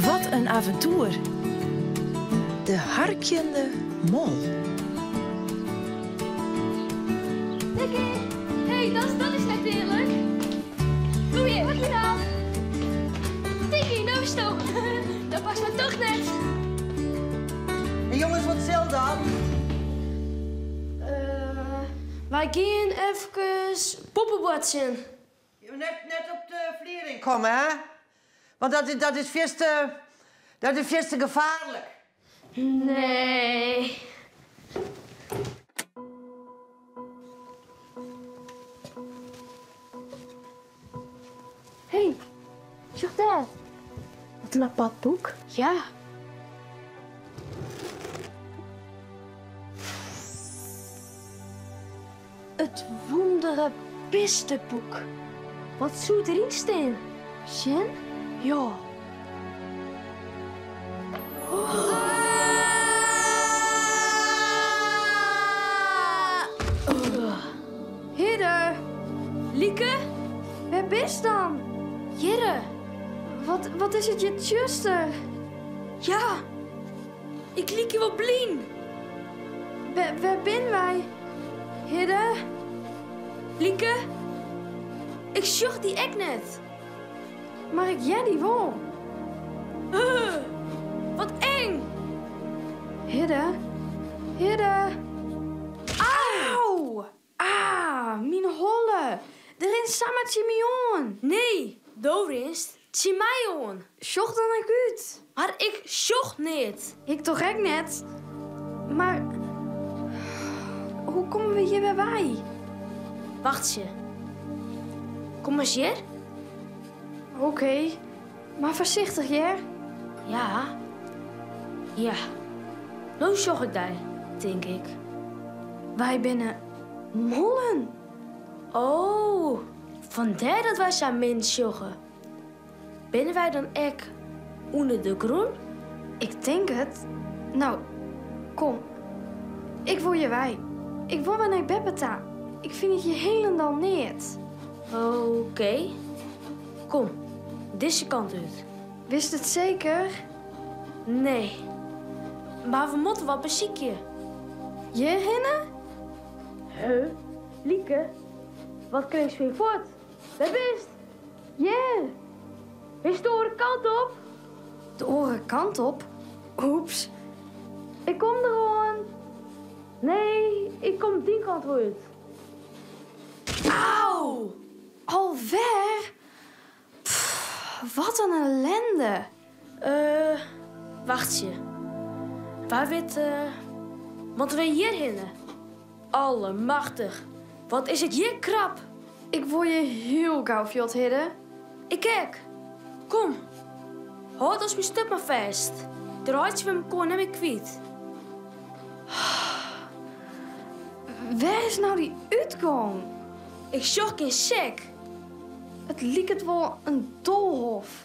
Wat in aventoer! De harkjende mol. Tikkie! Hey, dat, dat is net earlik. Kom hier, wat nou? Tikkie, no is it Dat past my toch net. Hey jonges, wat sil dan? Uh, wy gean efkes poppeboartsjen. Net, net op de fliering komme, hè? Want dat is, dat is fierste, dat is fierste gefaarlik. Nee. Hey, sjoch dêr. Wat in apart boek. Ja. It wûndere bisteboek. Wat soe deryn stean? Sjen? Ja. Hidde. Lieke? Wêr bist dan? Hjirre. Wat, wat is it hjir tsjuster? Ja. Ik lykje wol blyn. Wêr binne wy? Hidde? Lieke? Ik sjoch dy ek net. Mar ik hear dy wol. Uh, wat eng! Hidde? Hidde? Au! Ah, myn holle! Der rint samar tsjin my oan. Nee, do rinst tsjin my oan. Sjoch dan ek út. Mar ik sjoch neat. Ik toch ek net. Mar hoe komme we hjir wer wei? Wachtsje. Kom ris hjir. Oké, mar foarsichtich hear. Ja. Ja. No sjoch ik dy, tink ik. Wy binne mollen. Oh, fandêr dat wy sa min sjogge. Binne wy dan ek ûnder de grûn? Ik tink it. No, kom. Ik wol hjir wei. Ik wol wer nei beppe ta. Ik fyn it hjir hielendal neat. Oké. Kom, dizze kant út. Witst it seker? Nee. Mar we moatte wat besykje. Hjirhinne? Huh? Lieke, wat krinst fier fuort? Wêr bist? Hjir! Is de oare kant op? De oare kant op? Oeps. Ik kom deroan. Nee, ik kom dyn kant út. Au! Alwer? Pff, wat in ellinde. Uh, wachtsje. Wa wit, uh, moatte we hjirhinne? Allemachtich, wat is it hjir krap! Ik wol hjir hiel gau fuort, Hidde. Ik ek. Kom, hâld ons myn sturt mar fêst. Dan reitsje we mekoar net mear kwyt. Wêr is no dy útgong? Ik sjoch gjin sek. It liket wol in doalhof.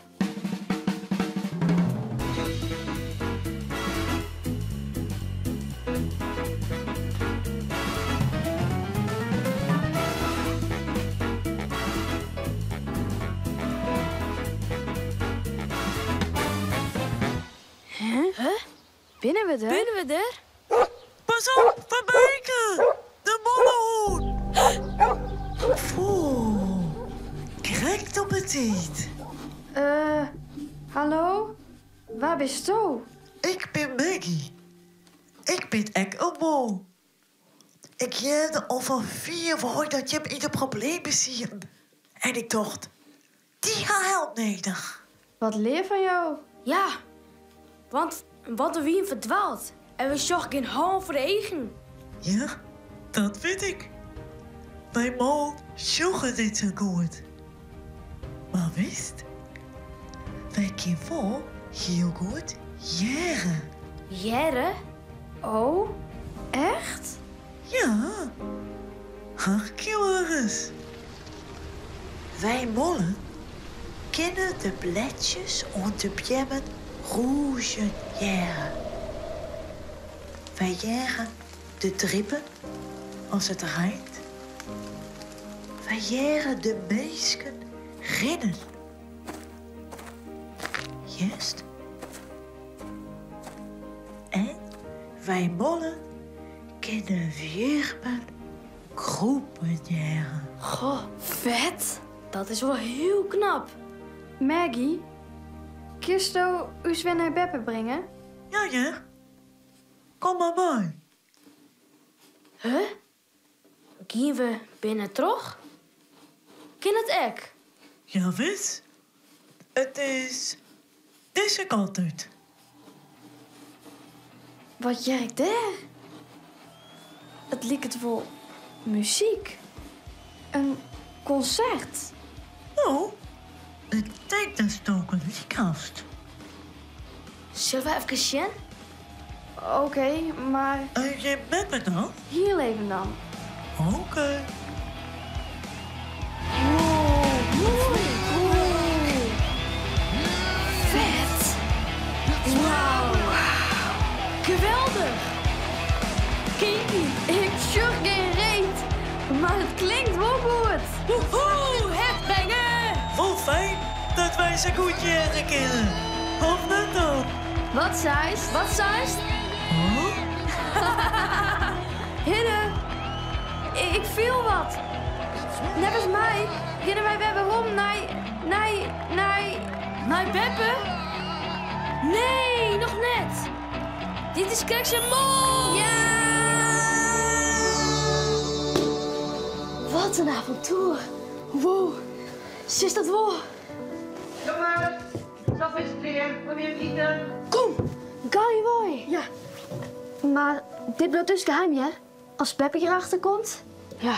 Huh? Huh? Binne we der? Binne we der? Pas op, Van Bijke! De mollehûn! Oeh, krekt op 'e tiid. Uh, hallo? Wa bisto? Ik bin Maggie. Ik bin ek in mol. Ik hearde al fan fier wei dat jim yn de problemen sieten. En ik tocht, dy ha help nedich. Wat leaf fan jo. Ja, want want we wienen ferdwaald en we sjogge gjin hân foar de eagen. Ja, dat wit ik. Wy mollen sjogge net sa goed. Mar witst, wy kinne wol hiel goed hearre. Hearre? Oh, echt? Ja, harkje mar ris. Wy mollen kinne de bledsjes oan de beammen rûzjen hearre. Wy hearre de drippen as it reint. Wy hearre de minsken rinnen. Hearst? Wy mollen kinne wjirmen krûpen hearre. Goh, fet! Dat is wol hiel knap. Maggie, kinsto ús wer nei beppe bringe? Ja hear, kom mar mei. Huh? Gean we binnentroch? Kin it ek? Jawis, it is dizze kant út. Wat hear ik dêr? It liket wol muzyk. In konsert. No, ik tink datsto gelyk hast. Sille we efkes sjen? Oké, mar. En jim beppe dan? Hiel even dan. Oké. Fet! Wauw! Geweldich! Kinky, ik sjoch gjin reet, mar it klinkt wol goed. Woehoe, headbange! Wol fijn dat wy sa goed hearre kinne, of net dan? Wat seist? Wat seist? Huh? Hidde, ik fiel wat. Neffens my geane wy wer werom nei, nei, nei... Nei beppe? Nee, noch net. Dit is krekt sa moai! Ja! Wat in avontoer. Wow, sis dat wol. Jongens, sop is klear, kom jim iten. Kom, gau wei. Ja, mar dit bliuwt dus geheim, hear. As beppe hjirachter komt. Ja.